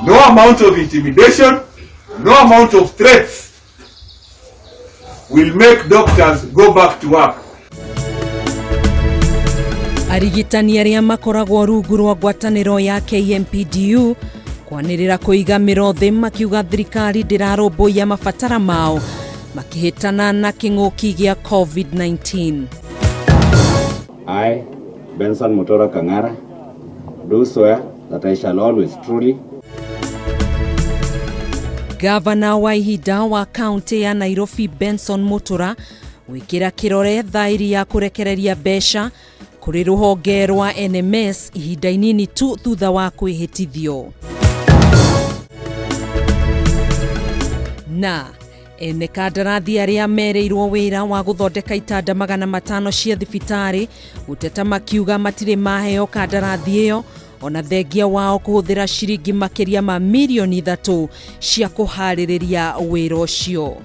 No amount of intimidation, no amount of threats will make doctors go back to work. Arigitani arĩa makoragwo rungu rwa ngwatanĩro ya KMPDU kwanĩrĩra kũiga mĩro thĩ makiuga thirikari ndĩrarũmbũiya mabatara mao makĩhĩtana na kĩng'ũki gĩa COVID-19. I, Benson Mutura Kangara, do swear that I shall always truly Gavana wa ihinda wa kaunti ya Nairobi Benson Mutura gwĩkĩra kĩrore thairi ya kũrekereria mbeca kũrĩ rũhonge rwa NMS ihinda inini tu thutha wa kwĩhĩtithio. Na ene kandarathi arĩa merĩirwo wĩra wa gũthondeka itanda 500 cia thibitarĩ gũteta makiuga matirĩ maheo kandarathi ĩyo ona thengia wao kũhũthĩra ciringi makĩria ma mirioni 3 cia kũharĩrĩria wĩra ũcio.